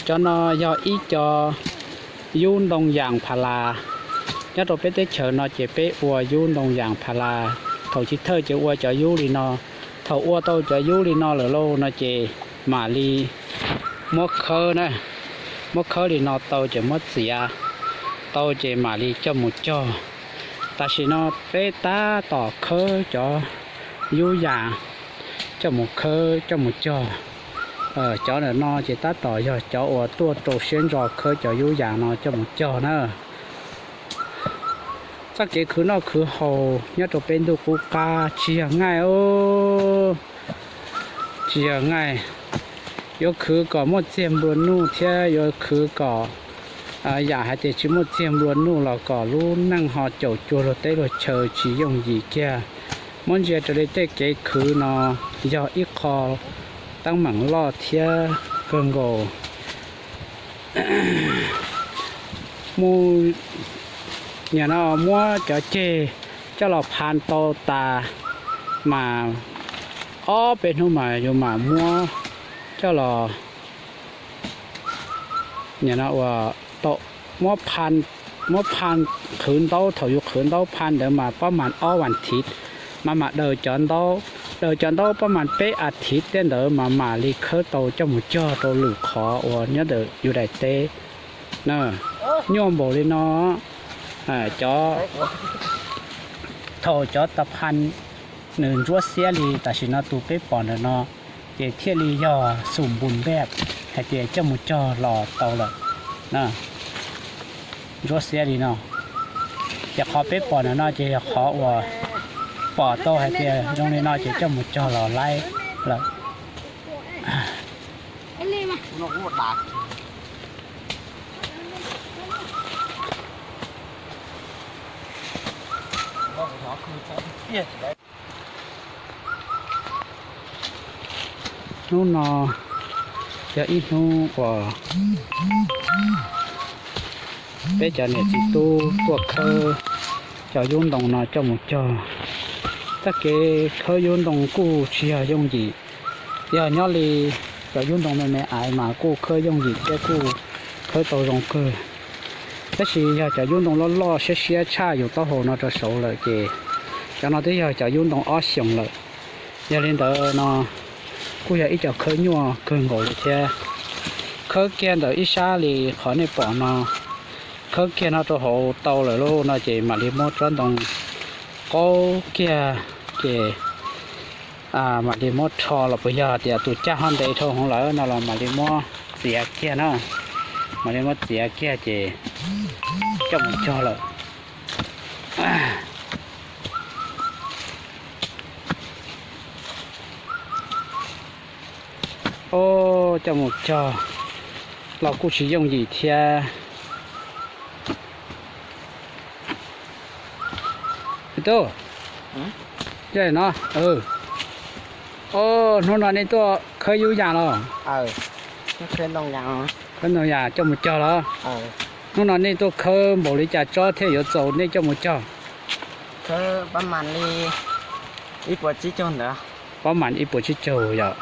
Cov no yog ib co yub ntoo yas pha las. Nyob rau peb teb chaws no ces peb ua yub ntoo yas pha las. Thaum chiv thawj ces ua cov yub li no. Thaum ua tau cov yub li no lawm lauj no ces mam li muab khawb na, muab khawb li no tau ces muab txiav tau ces mam li coj mus cog. Tam sim no peb tab tom khawb cov yub yas coj mus khawb coj mus cog. Cov ntawm no ces tab tom yog cov uas tuaj rau siab ntso khawb cov yub yas no coj mus cog na. Txoj kev khwv noj khwv haus nyob rau peb ntuj qub qab tsis yog ngaij os, tsis yog ngaij. Yuav khwv kom muaj txiag nplua nuj thiab yuav khwv kom yam hais tias tsis muaj txiag nplua nuj los kom lub neej ho caum cuag luag teb luag chaw tsis yooj yim kiag. Muab ntsia raws li tej kev khwv no yog ib qho teeb meem loj thiab kawg nkaus. Mus, nim no muab cov ceg coj los pha tau tas mas ob peb hnub mas yus mam muab coj los, nim no ua tau, muab pha, muab pha qhwv ntaub. Thaum yus qhwv ntaub pha ntawd mas pab mas ob vas thiv mas mam daws cov ntaub, daws cov ntaub pab mas peb a thiv tej ntawd mas mam li khawb tau coj mus cog rau lwm qhov uas nyob ntawm yus daim teb na. Nyuaj npaum li no, cov, thaum cov tas pha nws ntsuab xiab li tam sim no tus peb pom ntawm no ces thiaj li yog xum npus npej hais tias coj mus cog los tau lawm. Ntsuab xiab li no, ces qhov peb pom ntawm no ces yog qhov uas pom tau hais tias zoo li no ces coj mus cog los laib lawm. Hnub no yog ib hnub uas peb cov niam txiv tub tuaj khawb cov yub ntoo no coj mus cog. Txoj kev khawb yub ntoo kuj tsis yog yooj yim. Yog nyob li cov yub ntoo me me ais mas kuj khawb yooj yim thiab kuj khawb tau zoo kawg. Tab sis yog cov yub ntoo loj loj siab siab tshaj yus taub hau no rau saud lawm ces cov no twb yog cov yub ntoo ob xyoos lawm. Yog li ntawd no kuj yog ib co khawb nyuaj kawg nkaus li thiab. Khawb kiag ntawm ib sab li qhov nej pom no, khawb kiag no rau hauv tau lawm lauj no ces mam li muab tsob ntoo qaub kiag ces mam li muab rho los puas yog tias tus caj ho ntev dhau hwv lawm no los mam li muab txiav kiag na. Mam li muab txiav kiag ces coj mus cog lawm. Os, coj mus cog los kuj tsis yooj yim thiab. Tub, no, os, hnub no nej tuaj khawb yub yas los? Khawb ntoo yas coj mus cog los? Hnub no nej tuaj khawb npaum li cas tsob thiaj yuav txaus nej coj mus cog? Pab mas ib puas tsib caug yom.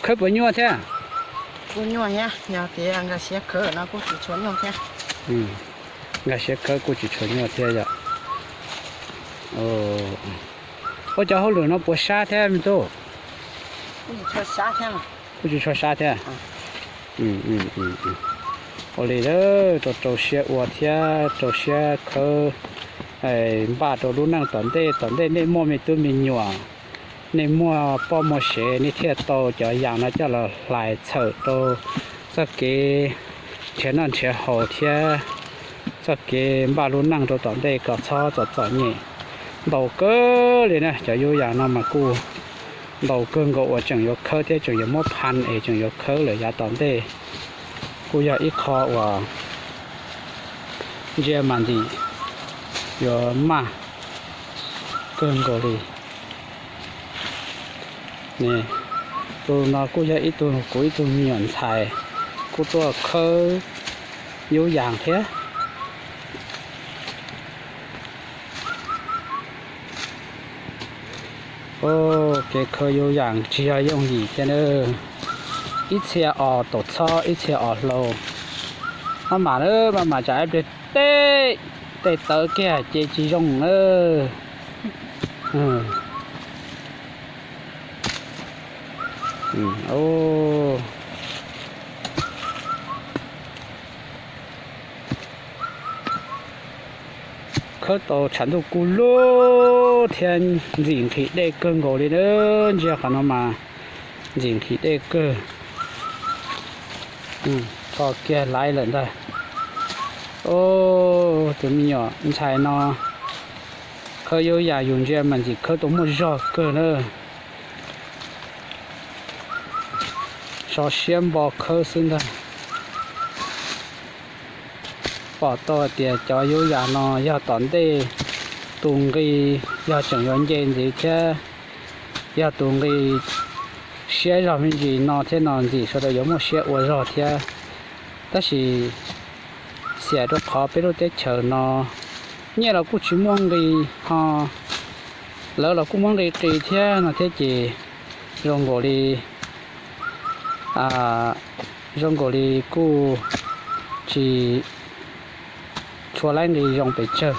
Khawb puas nyuaj thiab? Nkag siab khawb kuj tsis tshua nyuaj thiab yom. Ua cov hauj lwm no puas sab thiab me tub? Kuj tsis tshua sab thiab. Ua li, rau rau siab ua thiab rau siab khawb, npaj rau lub neej tom ntej. Tom ntej nej muaj me tub me nyuam, nej muaj poj muaj sev, nej thiaj tau cov yas no coj los hlais txhawm rau txoj kev nrhiav noj nrhiav haus thiab txoj kev npaj lub neej rau tom ntej kom txhob txom txom nyem. Ntau kawg li na, cov yub yas no mas kuj ntau kawg nkaus uas tseem yuav khawb thiab tseem yuav muab pha es tseem yuav khawb lawm yav tom ntej. Kuj yog ib qho uas ntsia mas ntim yuav maj kawg nkaus li. Tus no kuj yog ib tug, kuv ib tug me nyuam ntxhais kuj tuaj khawb yub yas thiab. Kev khawb yub yas tsis yog yooj yim thiab nawb. Ib txhia os taum txhob, ib txhia os hlau. Maj mam, maj mam tsam ib pliag tej, tej tawv kiag ces tsis zoo na. Khawb tau tshav ntuj kuj lug thiab ntxim nqhis dej kawg nkaus li na. Ntsia qhov no mas ntxim nqhis dej kawg. Tho kiag laiv lawm ntag. Tus me nyuam ntxhais no khawb yub yas yus ntsia mas ntxim khawb tau muaj zog kawg na. So siab npo khawb xwb ntag. Pom tau hais tias cov yub yas no yog tom ntej tus nqi, yog tseem yuav nce ntxiv thiab, yog tus nqi siab zog me ntsis no thiab no ntxim sawv daws yuav muaj siab ua zog thiab. Tab sis xiam rau qhov peb lub teb chaws no nyiaj los kuj tsis muaj nqis ho lawv los kuj muab nqi qis thiab no thiab ces zoo nkaus li, zoo nkaus li kuj tsis tshua laib nqi zoo pes tsawg.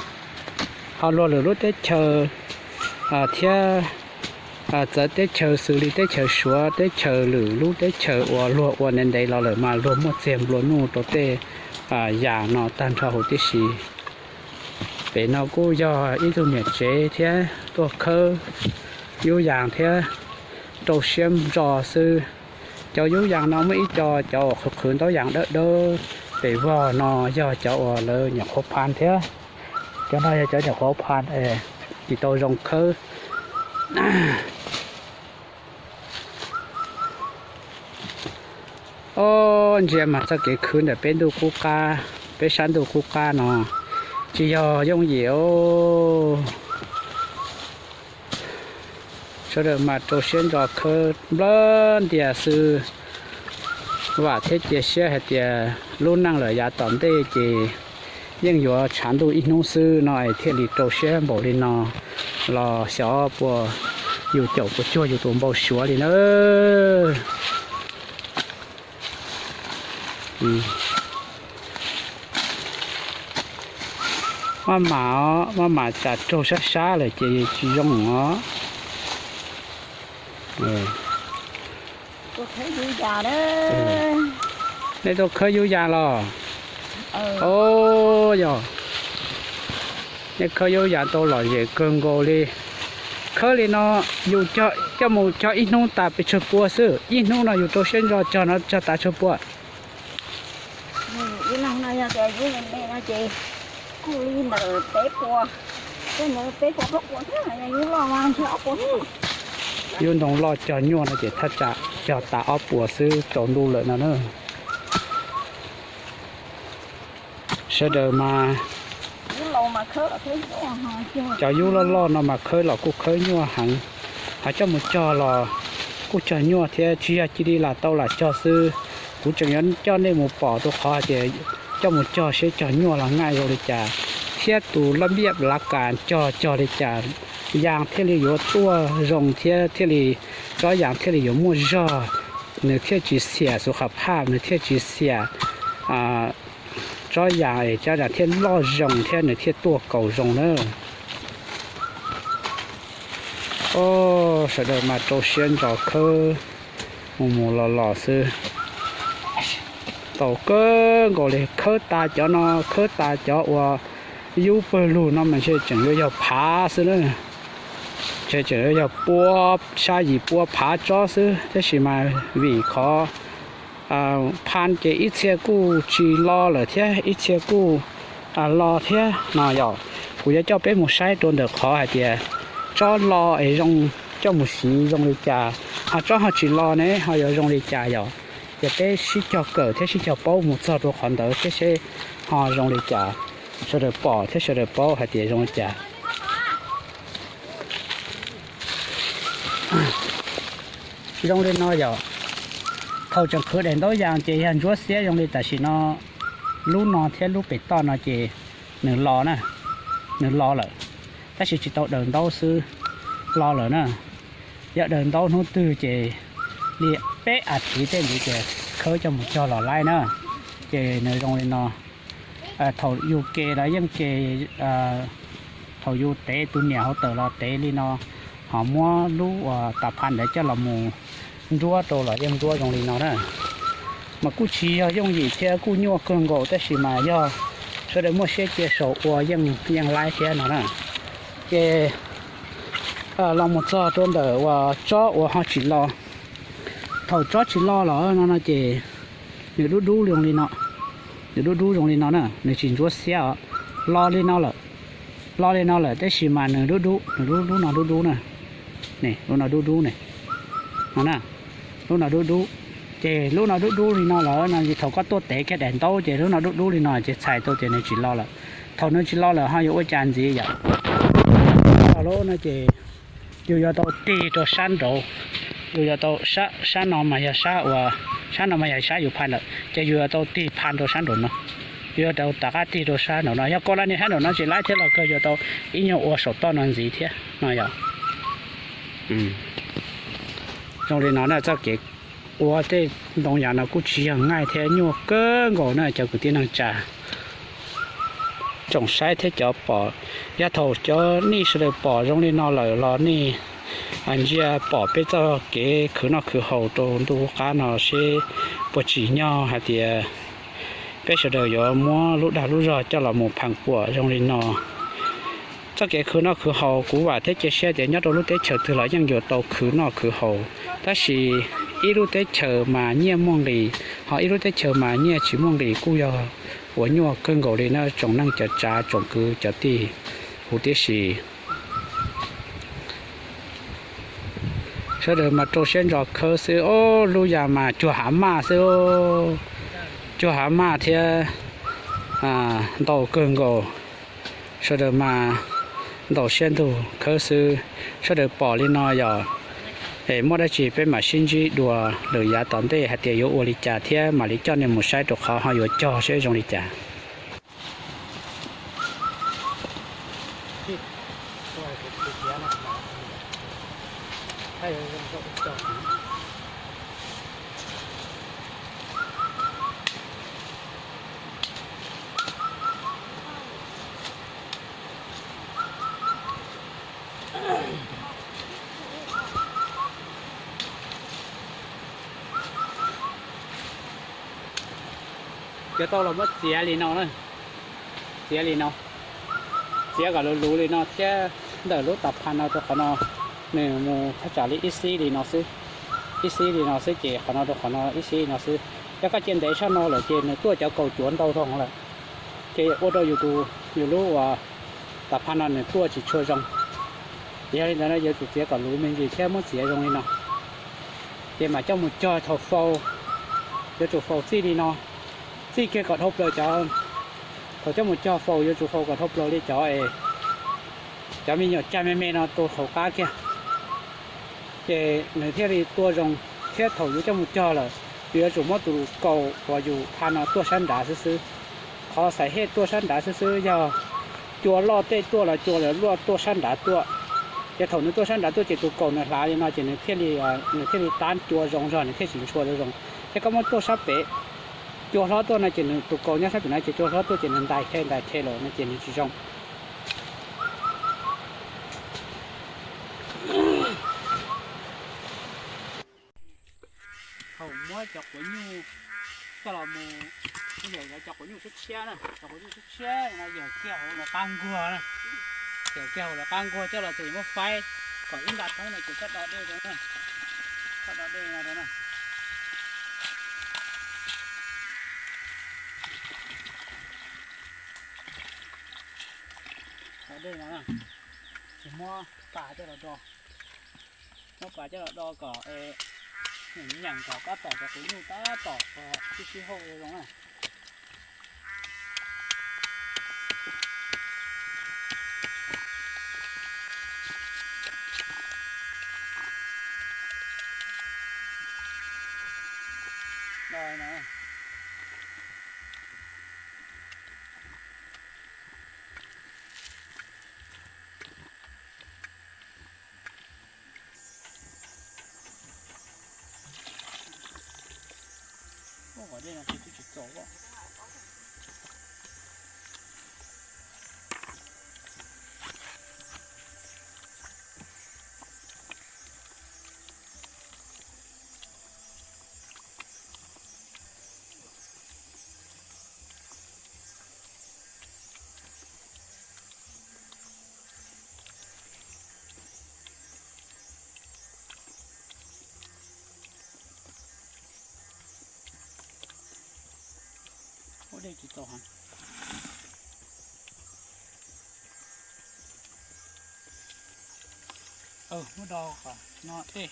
Ho luag lwm lub teb chaws thiab txawv teb chaws xws li teb chaws Suav, teb chaws lwm lub teb chaws uas luag ua ntev ntev los lawm mas luag muaj txiag nplua nuj rau tej yam no tag nrho huv tib si. Pem no kuj yog ib tug niam tsev thiab tuaj khawb yub yas thiab rau siab ntso xwb. Cov yub yas no muaj ib co, cov uas qhwv qhwv ntaub yas dawb dawb pem vog no yog cov uas lawv nyuam qhuav phan thiab. Cov no yog cov nyuam qhuav phan, tsis tau zoo khawb. Ob, ntsia mas txoj kev khwv ntawm peb ntuj qub qab, peb sab ntuj qub qab no tsis yog yooj yim os. Sawv daws mas rau siab ntso khawb nplawg ntias xwb. Vam thiab cia siab hais tias lub neej lawm yav tom ntej ces yeej yuav tshav ntuj ib hnub xwb no es thiaj li rau siab npaum li no los xyov puas yus caum puas cuag yus tus npau suav li na. Maj mam, maj mam tsam raug sab sab lawm ces tsis zoo os. Nej tuaj khawb yub yas los? Os, yog nej khawb yub yas tau lom zem kawg nkaus li. Khawb li no yus coj mus cog ib hnub tas pes tsawg pua xwb? Ib hnub no yus rau siab ntso cog no cog tas tsawg pua? Ib leeg no yog tias yub me me no ces kuj li ntawm peb pua, peb pua thiab, yog yub loj mas ntshe ob pua thiab. Yub ntoo loj cog nyuaj no ces thaj tsam cog tas ob puas xwb tsaus ntuj lawm no na. Sawv daws mas, cov yub loj loj no mas khawb los kuj khawb nyuaj heev, ho coj mus cog los kuj cog nyuaj thiab, tsis yog cia li lam tau lam cog xwb. Kuv tseem yuav coj nej mus pom rau qhov hais tias coj mus cog seb cog nyuaj los ngaij zoo li cas, thiab tus laj npiaj lav kas cog cog li cas, yas thiaj li yuav tuaj zoo thiab thiaj li, tsob yas thiaj li yuav muaj zog, nws thiaj tsis xiam xus qhas phaj, nws thiaj tsis xiam tsob yas, tsob yas thiaj loj zoo thiab nws thiaj tuaj kaus zoo na. Os, sawv daws mas rau siab ntso khawb mus mus los los xwb. Tau kawg nkaus li, khawb tas cov no, khawb tas cov uas yub pawg lug no mas ntshe tseem yuav yog phav xwb na. Ntshe tseem yuav yog pua, sab yim pua phav tsob xwb, tab sis mas vim qhov phan ces ib txhia kuj tsis lo lawm thiab ib txhia kuj lo thiab no yom. Kuv yuav coj peb mus saib rau ntawm qhov hais tias tsob lo es zoo, coj mus siv zoo li cas, ho tsob ho tsis lo ne ho yuav zoo li cas yom. Ces peb sib cog kawm thiab sib cog paub mus txog rau qhov ntawd thiab seb ho zoo li cas, sawv daws pom thiab sawv daws paub hais tias zoo li cas. Zoo li no yom, thaum tseem qhwv daim ntaub yas ces yog ntsuab xiab zoo li tam sim no, lub no thiab lub pem toj no ces nws lo na, nws lo lawm, tab sis tsis tau daws ntaub xwb, lo lawm na. Yog daws ntaub hnub twg ces li peb as thiv tej ntawd ces khawb coj mus cog los laib na. Ces nws zoo li no, thaum yus ke los yeej ke, thaum yus tev tus niam hauv tawm los tev li no, ho muab lub uas tas phaj ntawd coj los mus nruab rau los yeej nruab zoo li no na. Mas kuj tsis yog yooj yim thiab kuj nyuaj kawg nkaus tab sis mas yog sawv daws muaj siab cia saum ua yeej yeej laib thiab no na. Ces los mus txog rau ntawm uas tsob uas ho tsis lo. Thaum tsob tsis lo los no no ces nws dub dub zoo li no, nws dub dub zoo li no na, nws tsis ntsuab xiab os. Lo li no lawm, lo li no lawm tab sis mas nws dub dub, nws lub lub no dub dub na, lub no dub dub ne, no na, lub no dub dub. Ces lub no dub dub li no lawm no thaum koj tuaj tev kiag daim ntaub ces lub no dub dub li no ces txhais tau tias nws tsis lo lawm. Thaum nws tsis lo lawm ho yuav ua cas ntxiv yom? Lub no ces yus yuav tau tig rau sab nraud, yus yuav tau, sab no mas yog sab uas, sab no mas yog sab yus phaj lawm ces yus yuav tau tig phaj rau sab nraum no. Yus yuav tau rov qab tig rau sab nraum no, yog koj lab niag sab nraum no tsis laib thiab los kawg yuav tau ib nyuag ua saum toj no ntxiv thiab no yom. Zoo li no na, txoj kev ua tej ntoo yam no kuj tsis yog nqaij thiab nyuaj kawg nkaus na cov kwv tij neej tsa, tsoom saib thiab cov pom. Yog thaum cov nej sawv daws pom zoo li no lawm los nej ntsia pom peb txoj kev khwv noj khwv haus rau ntuj qab no seb puas tsim nyog hais tias peb sawv daws yuav muab lub dag lub zog coj los mus phav puam zoo li no. Txoj kev khwv noj khwv haus kuv vam thiab cia siab tias nyob rau lub teb chaws twg los yeej yuav tau khwv noj khwv haus, tab sis ib lub teb chaws mas nyiaj muaj nqis, ho ib lub teb chaws mas nyiaj tsis muaj nqis kuj yog uas nyuaj kawg nkaus li na tsoom neej cov tsav tsoom kwv cov tij huv tib si. Sawv daws mas rau siab ntso khawb xwb os, lub yas mas cuag hav maj xwb, cuag hav maj thiab ntau kawg nkaus. Sawv daws mas ntaus siab ntug khawb xwb. Sawv daws pom li no yog es muaj dab tsi peb mam sib ntsib dua lwm yav tom ntej hais tias yuav ua li cas thiab mam li coj nej mus saib rau qhov ho yuav cog seb zoo li cas. Cov tau los muab txiav li no na, txiav li no, txiav kom luv luv li no thiab ntawm lub tas phaj no rau qhov no nws mus thaj tsam li ib xib li no xwb, ib xib li no xwb ces qhov no rau qhov no ib xib li no xwb. Yog koj cia ntev sab no lawm ces nws tuaj cov kaus cuav ntau dhau lawm, ces ua rau yus tus, yus lub uas tas phaj no nws tuaj tsis tshua zoo. Yog li ntawd no yuav tsum txiav kom luv me ntsis thiab muab txiav zoo li no, ces mam coj mus cog thaum faus, yuav tsum faus txij li no, txij kiag kom dhau plaws cov, thaum coj mus cog faus yuav tsum faus kom dhau plaws li cov es cov me nyuam cag me me no rau hauv qab kiag, ces nws thiaj li tuaj zoo. Thiab thaum yus coj mus cog lawm, yus yuav tsum muab tus kaus uas yus phaj no tuaj sab nrad xwb xwb. Qhov xaiv hej tuaj sab nrad xwb xwb yog cua loj tej tuaj los cua lawv luaj tuaj sab nrad tuaj. Ces thaum nws tuaj sab nrad tuaj ces tus kaus nws hlav li no ces nws thiaj li, nws thiaj li tab cua zoo zog, nws thiaj tsis ntshua zoo. Thiab koj muab tuaj sab pem, cua hlob tuaj no ces nws tus kaus nyob sab pem no ces cua hlob tuaj ces nws ntais the ntais the lawm no ces nws tsis zoo. Thaum muab cov quav nyuj coj los mus, yawm cov quav nyuj tshiab tshiab na, cov quav nyuj tshiab tshiab no yawm kiag hauv lawv qab nkuag na, yawm kiag hauv lawv qab nkuag coj los ces muab faib kom ib nta thoob no ces coj do dej rau na, coj do dej no rau na. Do dej no na, ces muab pas coj los do, muab pas coj los do kom nyeem kom tab tom cov quav nyuj tab tom sib sib hauj zoo na. Ua dej no ces twb tsis txaus os. Ua dej tsis txaus heev. Muab do qhov no tej.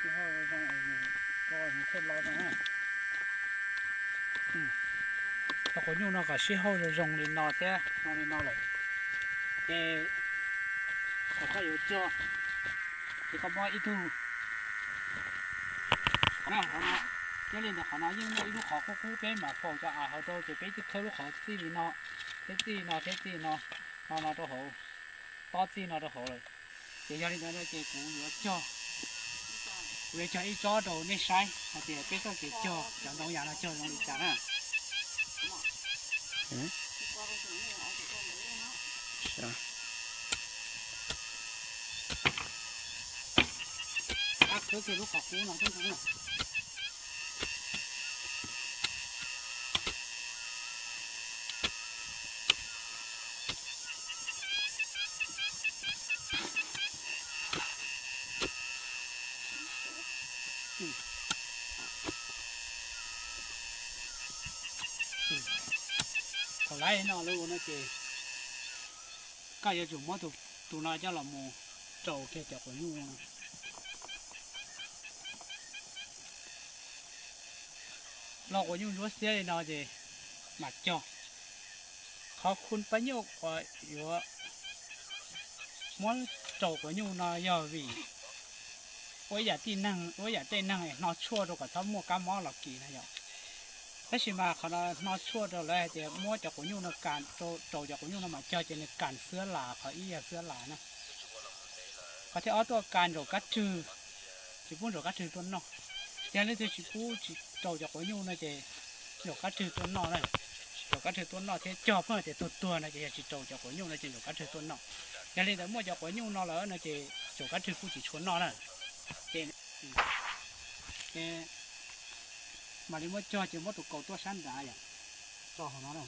Sib hauj zoo, thiaj lo zoo. Cov quav nyuj no kom sib hauj zoo zoo li no thiab zoo li no lawm, ces thaum koj yuav cog, ces koj muab ib tug, nyob li ntawm qhov no yeej muaj ib lub qhov qub qub, peb mam faus cov av hauv rau, ces peb twb khawb lub qhov txij li no thiab txij no thiab txij no, no no rau hauv, tob txij no rau hauv lawm. Ces yog li ntawd no ces kuv yuav cog, kuv yuav cog ib tsob rau nej saib hais tias peb txoj kev cog cov ntoo yas no cog zoo li cas na. Ab, khawb kiag lub qhov qub no xwb. Thaum lawv no lawv ua no ces koj yuav tsum muab tus, tus no coj los mus rau kiag cov quav nyuj no. Los quav nyuj ntsuab xiab li no ces mam cog. Qhov khu pab nyuj uas yuav muab rau quav nyuj no yog vim ua ib yam tej neeg, ua ib yam tej neeg hno tshuaj rau kom txhob muaj kab mob los kis na yom. Tab sis mas qhov no hno tshuaj rau lawv hais tias muab cov quav nyuj no kas, rau cov quav nyuj no mas cog ces nws kas xwab las, qhov ib yog xwab las na. Qhov thib ob tuaj kas ntsaum kab rwg, tsis pub ntsaum kab rwg tuaj noj. Yog leej twg tsis pub, tsis rau cov quav nyuj no ces ntsaum kab rwg tuaj noj na. Ntsaum kab rwg tuaj noj thiab cog pheej tias tuag tuag no ces yog tsis rau cov quav nyuj no ces ntsaum kab rwg tuaj noj. Yog li ntawd muaj cov quav nyuj no lawm no ces ntsaum kab rwg kuj tsis tshua noj na. Ces mam li muab cog ces muab tus kaus tuaj sab nrad yom, tso hauv no,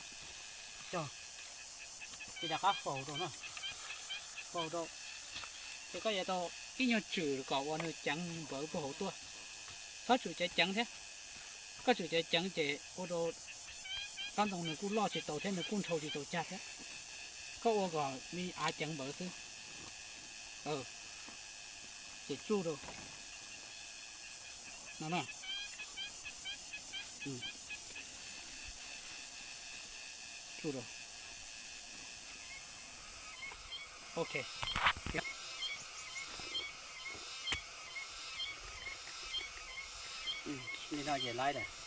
cog, ces rov qab faus rau no, faus rau, ces koj yuav tau ib nyuag tswm kom uas nws ceev npawv puag hauv tuaj. Txhob tswm ceev ceev thiab, koj tswm ceev ceev ces ua rau tsob ntoo nws kuj loj tsis tau thiab nws kuj nrhau tsis tau cag thiab. Koj ua kom me av ceev npawv xwb. Ces tsuj rau no na. Tsuj rau. Ok. Li no ces laib lawm.